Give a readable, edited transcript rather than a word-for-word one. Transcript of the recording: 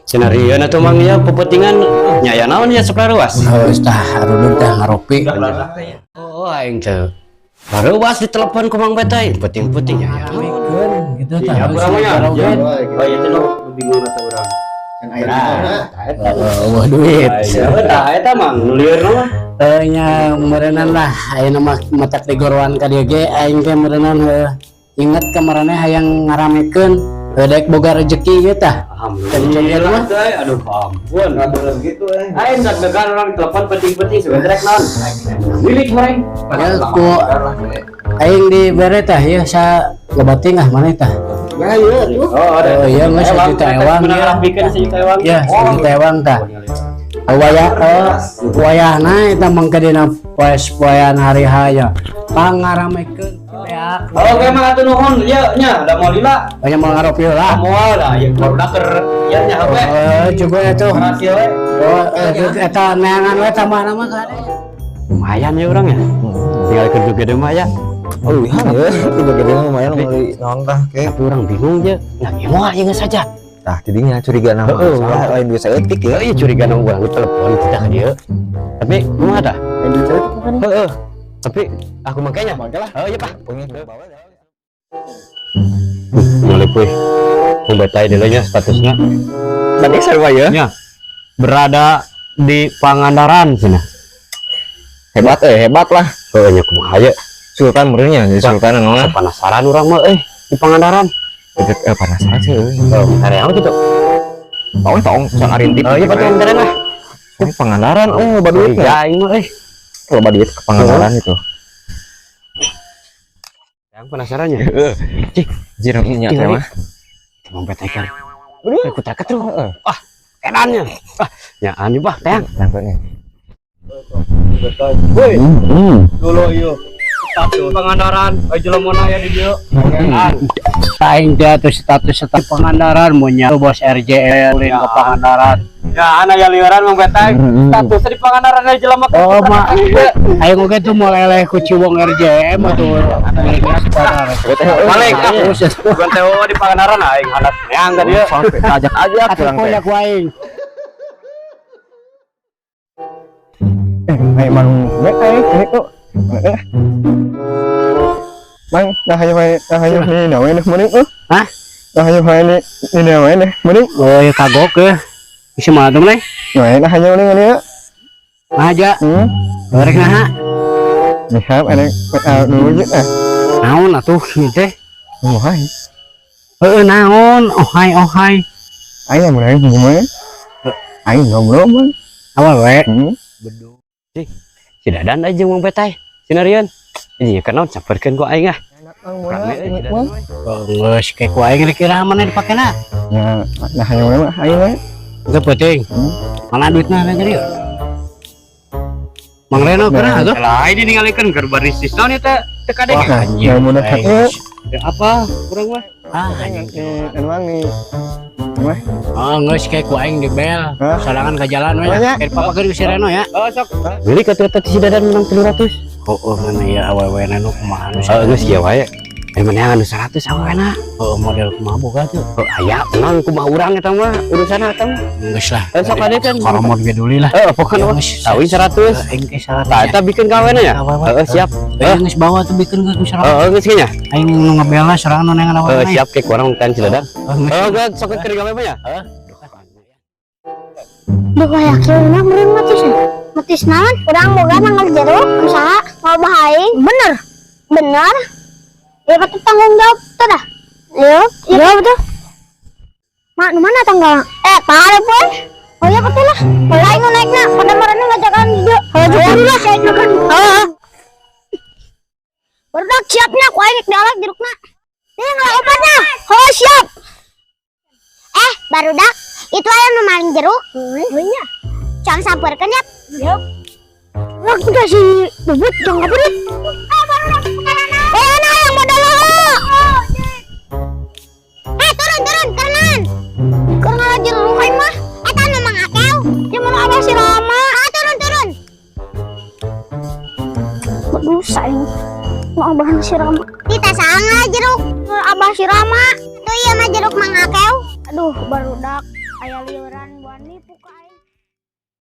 Scenario na tuh, Mang, ya pepetingan nya aya naon ya sok ruas. Geus tah, arudud tah ngaropi. Oh, aing teh. Baruas ditelepon ku Mang Betay, penting-penting ya. Ngaramikeun gitu tah. Iya, urang mah ya. Oge. Oh, iya teh nu bingung atuh urang. Nah, eta. Oh, duit. Iya, tah eta, Mang, nu lieur mah. Eh, nya meureunan lah ayeuna mah matak digorowan ka dieu ge aing teh meureunan heuh inget ka maraneh hayang ngaramekeun heuh daek boga rezeki ieu tah. Alhamdulillah teh, aduh ampun. Nggak gitu eh. Aing deg-degan orang telepon penting-penting sebenarnya naon. Milik mereka. Ya ku aing dibere tah ieu sa loba ah mana tah. Ya iya tuh. Oh, ada. Oh, iya, nggak, sejuta ewang, Menang ya. Rapikeun sejuta ewang. Ya, sejuta ewang tah. Wayah eh wayahna eta mangke dina poes-poean hari haya pangaramekeun beak. Oke, Mang, atuh nuhun ieu nya, da moal lila. Banyak mau ngaropi lah. Moal lah, ya baru keur ieu nya we. Oh, juga itu. Rahasia we. Oh, eta neangan we tambah nama kade. Lumayan ya orang ya. Tinggal kerja gede mah ya. Oh iya ya, itu gede lumayan beli naon tah ke. Tapi orang bingung ya. Nah, moal ieu geus saja. Tah, jadinya curiga nama. Heeh. Salah lain duit saeutik ya. Ya, iya curiga nang urang telepon tidak ke dia. Tapi kumaha dah? Lain duit saeutik kan. Heeh. Tapi aku makanya. Make lah. Oh iya, Pak. Pokoknya bawa ya. Mulai puih. Mau betai dulu nya statusnya. Tadi sarua ya. Ya. Berada di Pangandaran sana. Hebat eh, hebat lah. Oh, nya kumaha ya? Sultan meureunnya, jadi sultan naon. Penasaran urang mah eh di Pangandaran. Eh, penasaran sih euy. Oh, bentar ya gitu. Tong tong sang arintip. Oh iya, betul, bentar lah. Oh, Pangandaran, oh, loba duit Iya, ya. aing mah eh. Loba duit ke Pangandaran itu. Yang penasarannya. Cih, jirong nya teh mah. Emang beteker. Aku takut tuh. Ah, edannya. Ah, ya anu bah, teang. Nangkepnya. Woi, Hmm. dulu yuk. Status Pangandaran, ayo jelema aya di dieu. Aing teh atuh status status Pangandaran mun nya bos RJL ulin ke Pangandaran. Ya, ana ya liuran Mang Betay. Status di Pangandaran aya jelema. Oh, mak aing oge tuh mau leleh ku Ciwong RJM atuh. Balik ah. Terus Bukan teh di Pangandaran aing hanap neang ka dieu. Ajak aja atuh kurang teh. poe ku aing. Eh, emang eh ini kok eh mang nah hayo hayo nah hayo ini nawe nih mending eh. Hah? Nah hayo hayo ini ini nawe nih mending. Oh, ya kagok ya. Bisa mana tuh nih? Nah nah hayo ini ini. Aja. Rek naha? Nih hap ini dulu eh. Naon atuh ieu teh? Oh hai. Heeh, naon? Oh hai, oh hai. Ayo mulai mulai ayo ngobrol mang. Awal we. Si Dadan aja Mang Betay. Sinarian. Ini kenal caperkeun ku aing ah. Rame euy si Dadan. Oh, geus kayak ku aing rek iraha mana dipakena? Ya nah hayo mah ayo we. Geus penting. Mana duitna tadi? Mang Reno kena tuh? Lah ini ningalikeun keur baris naon ieu teh teu kadenge. Wah, anjing. ya mudah Aing. Ya, apa kurang mah? Ah, anjing. Emang nih. Oh, geus kayak ku aing di bel. Hah? Salangan ke jalan we. Oh, ya. Kayak dipapakeun ku si Reno ya. Oh, sok. Beli ka teh si Dadan menang 300. Oh, oh mana ya awewe nu kumaha nu. Oh, geus ieu wae. Eh mana anu 100 awena. Oh, model kumaha boga tuh? Oh, aya tenang kumaha urang eta mah urusanna eta mah. Geus lah. Eh, sok ade kan. Koromot ge duli lah. Eh, pokokna mah Geus. tahu 100. Aing ge 100. Tah eta bikin kawena ya? Awewe. Heeh, siap. Aing geus bawa tuh bikin ke 100. Heeh, geus nya. Aing nu ngebela sorangan nu neangan Heeh, awewe. siap ke kurang kan si Dadan. Oh, geus. Heeh, geus sok keur gawe mah ya. Heeh. Duh, yakin meureun matis. Matis naon? Urang boga manggal jeruk, usaha mau bahaing. Bener. Bener. Ya patut tanggung jawab tuh dah. Iya, iya betul. Mak, nu mana tanggal? Eh, pare pun. Oh iya betul lah. Mulai nu naikna, pada marana ngajakan dia. Oh, juga lah. Heeh. Barudak siapnya ku aing dialek jerukna. Ini ngelak obatnya. Oh, siap. Eh, barudak itu ayam nu maling jeruk. Oh iya. Jangan samperkeun ya. Yep. Lagi udah si bebut jangan ngaburit. Eh, barudak eh, nah yang modal lo. Eh, turun turun kanan. Keur ngalah jeruk aing mah. Eta nu Mang Akew. Dia mau abah si Rama. Ah, turun turun. Berdosa ini. Mau abah si Rama. Kita sangat jeruk. Abah si Rama. Tuh iya mah jeruk Mang Akew. Aduh, barudak. Aya liuran buan nipu ka aing.